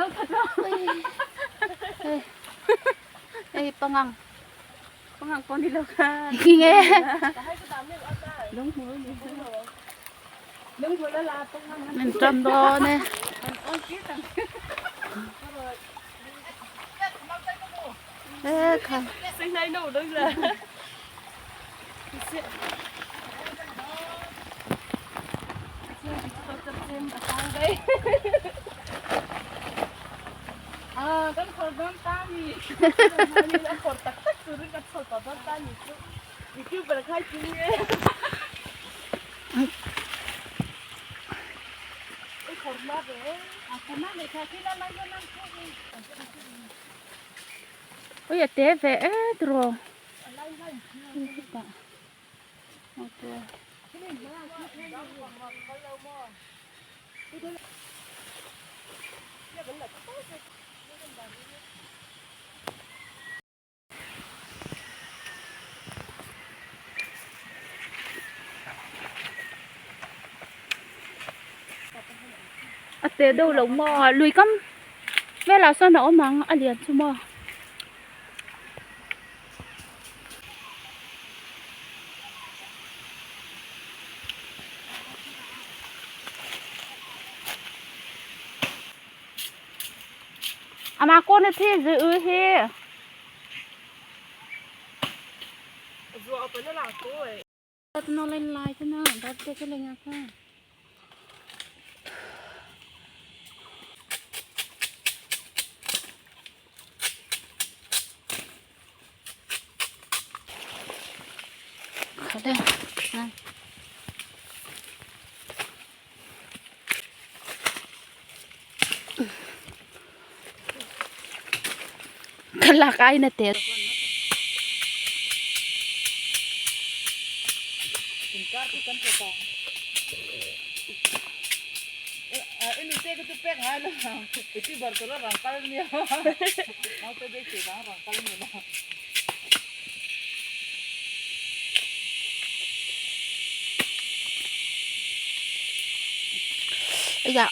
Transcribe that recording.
lo that lo. Hei pangang. Pangang pawh ni lo kha. Nge. Lunghmul ni. Lunghmul a la pangang. Min tan dawn e. E kha. Ui a te ve e tiraw. A te deuh lo maw lui kam velah sawn a awm ang a lian chu maw. Ama con thi giữ hi. Nó lên lại thế nào, bắt cái lên ngạc ha. Khale. Ka lak ai na te. Ây da.